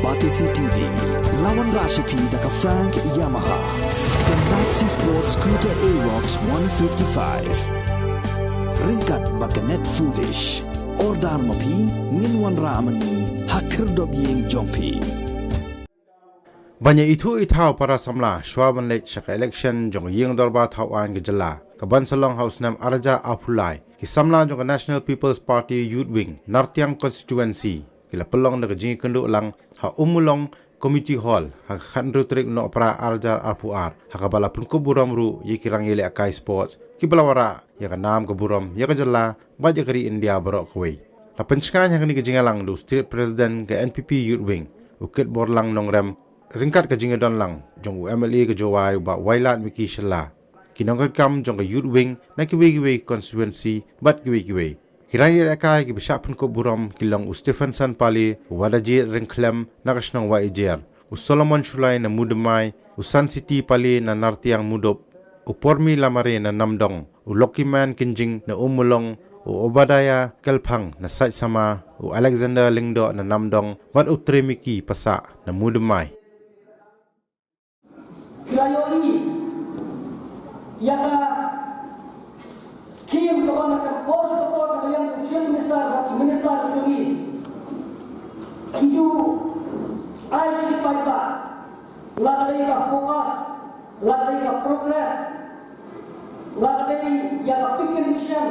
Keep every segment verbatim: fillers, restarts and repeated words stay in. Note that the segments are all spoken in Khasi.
Batesi T V, la wanrah sha phi da ka Frank Yamaha, ka Maxi Sport Scooter Aerox one fifty-five. Ryngkat bad ka Net Foodish. Order ma phi, ngin wanrah ma ngi ha khyrdop ïing jong phi. Ban ïa ithuh ithaw para samla shuwa ban leit sha ka election jong ka ïing dorbar thaw aiñ ka jylla, ka ban sa long ha u snem ar hajar arphew lai, ki samla jong ka National People's Party Youth Wing Nartiang Constituency ki la pynlong da ka jingïakynduh lang ha Ummulong Community Hall ha ka khathynriew tarik u Nohprah ar hajar arphew ar, ha kaba la pynkup burom ruh ïa ki rangïalehkai sports kiba la wanrah ïa ka nam ka burom ïa ka jylla bad ïa ka ri India baroh kawei. La pynshngaiñ ha kane ka jingïalang da u State President ka N P P Youth Wing, u Kitborlang Nongrem, ryngkat ka jingïadon lang jong u M L A ka Jowai, u Bah Wailadmiki Shylla, ki nongkitkam jong ka Youth Wing na kiwei kiwei ki constituency bad kiwei kiwei. Ki rangïalehkai kiba shah pynkup burom ki long u Stephenson Pale, u Wadajir Ryngkhlem na ka shnong Wahiajer, u Solomon Shullai na Moodymmai, u Sunsiti Pale na Nartiang Moodup, u Pormi Lamare na Namdong, u Luckyman Kynjing na Ummulong, u Obadiah Kelphang na Saitsama, u Alexander Lyngdoh na Namdong bad u Tremiki Passah na Moodymmai. Ki la ïohi ïa ka scheme kaba na ka por sha ka por na ka liang u Chief Minister bad ki Minister ki jong ngi, ki ju ai sha ki paidbah, la ka dei ka FOCUS, la ka dei ka PROGRESS, la ka dei ïa ka Picture Mission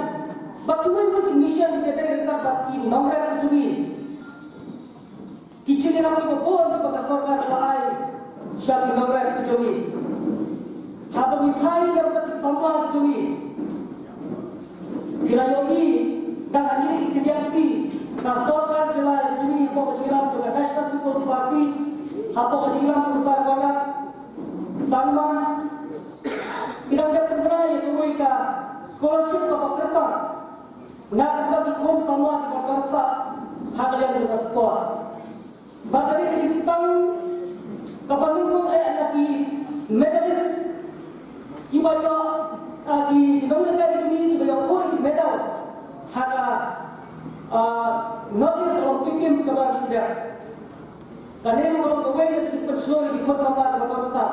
bad kiwei kiwei ki mission kiba dei ryngkat bad ki nongrep ki jong ngi. Ki jingïarap kiba bun kiba ka sorkar ka la ai sha ki nongrep ki jong ngi. Haba ngi phai na bynta ki samla ki jong ngi, ki la ïohi tang ha kine ki khyndiat sngi ka sorkar jylla ki jong ngi hapoh ka jingïalam jong ka National People's Party, hapoh ka jingïalam jong u Sir Conrad Sangma, ki dang dep pynbna ïa kawei ka scholarship kaba kyrpang na ka bynta ki khun samla kiba dongsah ha ka liang jong ka sport. Bad ka dei ka jingstad kaba nyngkong eh na ki medalist kiba ïoh, ah, ki, ki nongïalehkai ki jong ngi kiba ïoh khun ki medal ha ka, ah, North East Olympic Games kaba shu dep. Kane ruh ka long kawei na ka jingpynshlur ïa ki khun samla kiba dongsah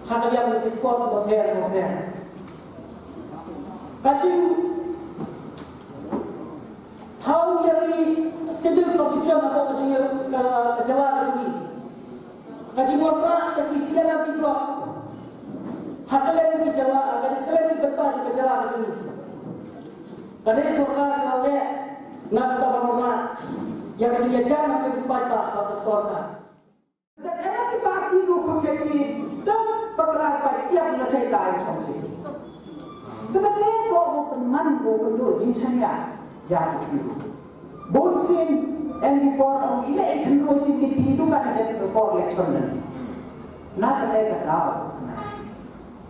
ha ka liang jong ki sport kiba pher kiba pher. Ka jingthaw ïa ki civil subdivision hapoh ka jing, ka, ka jylla ka jong ngi. Ka jingwanrah ïa ki C N R D block ha kylleng ki jylla, ha kylleng ki bynta jong ka jylla ka jong ngi. Ka dei sorkar ka la leh na ka bynta ban wanrah ïa ka jingïajan ha ki paidbah bad ka sorkar. Ka dei na ki parti ruh khun sha ki dang bakla paid tiap na shaita ïa shong sha ki. Te kata ko ko pynman ko pynduh jingshaniah ïa ki khynroo. Bun sien em ki por ong i leh i khynroo i tip i phi duh ka dei ka por election na. Na kata ka daw.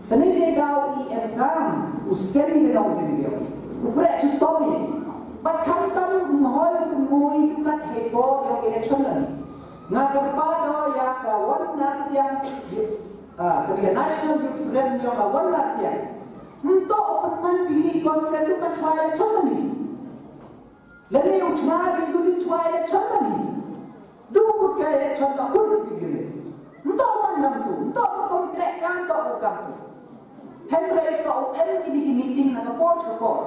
Kane ka daw i em kam u skem i nong i ïoh. U kreh chitom i. Bad khamtam u hoi u kynmoi dukat hei por ïoh election na. Nga kyrpad ïa ka One Nartiang, ah, ka National Youth Front ïoh ka One Nartiang. Nto pynman pini conference dukat chwa election na. Lane u chna bi u di chwa election na ni. Du kut ka election ka kut ki gini. Nto man nam tu, nto ko kon krek kan to ko kam tu. Hynrei to em ki di ki meeting na ka por ka por.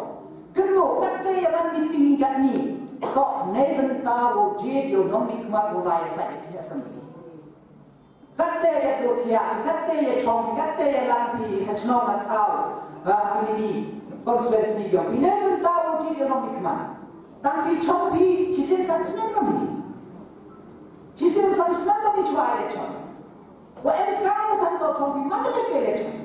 Kynno kate ya ban meeting kat ni. To nei bynta wo je yo nong ni kmat wo lai sa ya assembly. Kate ya tu thiah, kate ya chong, kate ya lang pi, ha chnong ha thaw, ha pini ni, constituency jong. Pini pun thaw uji ya nong pi kman. Tang pi chong pi, shisien san snem kami. Shisien san snem kami chwa election. Wa em kam tang to chong pi, mana election.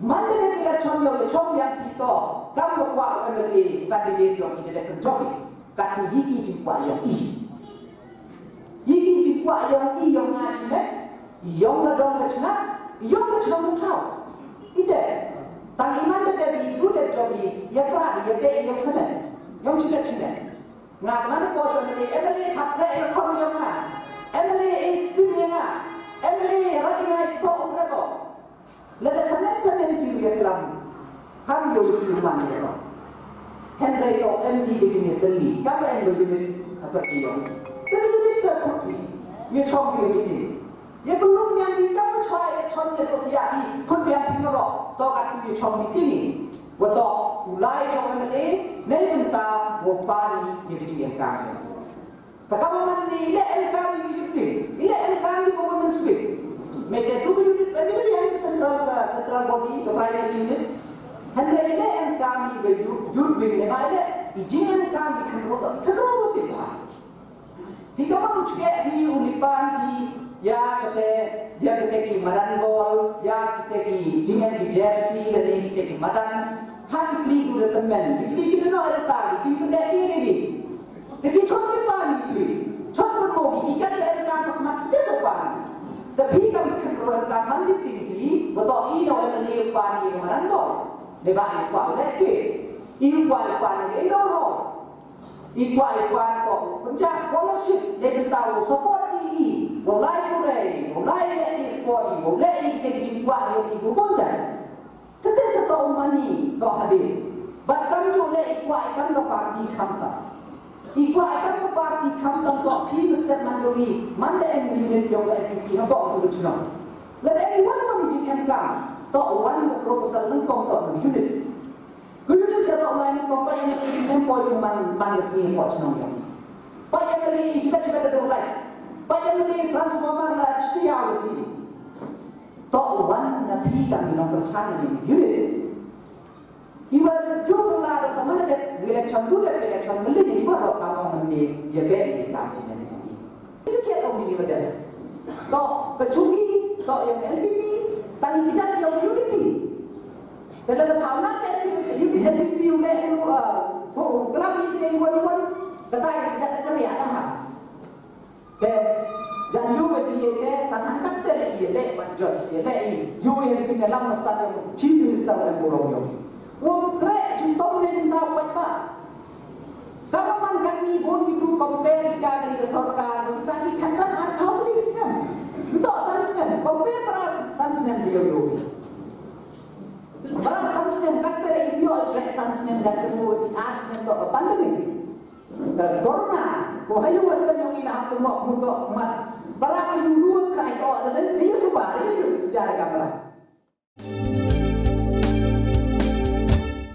Mandate election ïong i chong ïa phi to, kam lo kwah M L A candidate ïong i dei pynjop i. Kat i ki jingkwah ïong i. I ki jingkwah ïong i ïong nga shi met, ïong nga dong ka chnat, ïong ka chnong ka thaw. I te, tang i mandate i du dei jop i, ïa pra i ïa be ïong shi met, ïong shi met shi met. Nga kena na po shon ni M L A thap re ïa khon ïong nga. M L A i tim ïa nga. M L A rat i nga i spo um re ko. Lada samen samen ki ïa klam. Kam ïong ki man ïa ko. Hynrei to em di ki jing ïa teli. Kam em lo unit apa ki ïong. Teli unit sa khut ki. Ïa chong ki meeting. Ïa pynlong biang phi kam ka chwa election ïa to ïa phi. Khun biang phi maro. To ka tu ïa chong meeting ni. Wa to u lai chong M L A. Nei mynta wa pan ïa ki jingem kam. Ka government ni le em kam ïa ki youth wing. Le em kam ïa government wing. Me te tu ka unit, eh, me te central ka, central body ka primary unit. Hynrei le em kam ïa ka youth, youth wing ne ba le i jingem kam ïa khynroo to khynroo te ba. Phi ka mut u chkeh phi u lipan phi ïa kate, ïa kate ki madan bol, ïa kate ki jingem ki jersey, ïa kate ki madan. Ha ki pli ki u da tymmen, ki pli ki da noh ïa ta, ki pli ki da ki da ki. Te ki chon lipan ki pli, chon pynmong ki, ki kat ïa ta ka mat ki te sa pan. Te phi kam ki khynroo ta man ki pli ki, ba to i no em ne pan i madan bol. Ne ba i kwa le ki, i kwa i pan i no ho. I kwah i kwah to pynjah scholarship, dei bynta u support i, i, u lai pule, u lai leh i sport i, u leh i kite ki jingkwah i, i, u bynjah. Kate sa to u mane to hadien. Bad kam ju leh i kwah i kam ka party khamtam. I kwah i kam ka party khamtam to phi mesti man u i, man da em unit jong ka N P P ha to u chnong. Lada em i wan man i jingem kam, to u wan ka proposal nyngkong to u unit. Ku yu sa to mai ni ko pa yang ni ko yu man man ni ko chnong yang. Pa yang ni i jibat jibat da dong lai. Pa yang ni transformer la chiti ya si. To wan na phi yang ni nong perchan ni unit. Iwan ju la da to mana de election du de election beli ni ba do ka mo ni ya be ni ka si ni. Sikit ong ni ba de. To, ka chungi, to ïa N P P, tang ki jait ïa unity. Te lada thaw na ka N P P, N P P u leh u, uh, to, u klam ïa te u wan u wan, kata ïa ki jait ka ria ta ha. Te, jan ïa N P P te, tang hangkat te leh ïa leh ban jos, ïa leh ïa, ïa ïa ki ïa lam masta ïa Chief Minister ïa u rong ïa. Wong kreh, jingtong leh mynta u paidbah. Kaba man katni bun ki bru compare ki ka kani ka sorkar, ki ka ki ka san arphew tylli ki snem. Ntok san snem, compare para san snem ki yo yo. Para san snem kat pele i yo, san snem kat pele i ar snem to ka pandemic. Ka corona, ko hayu wa snem yo ina hap mo muto mat. Para ki dulu ka ito, ada ni suba, ni jare ka para.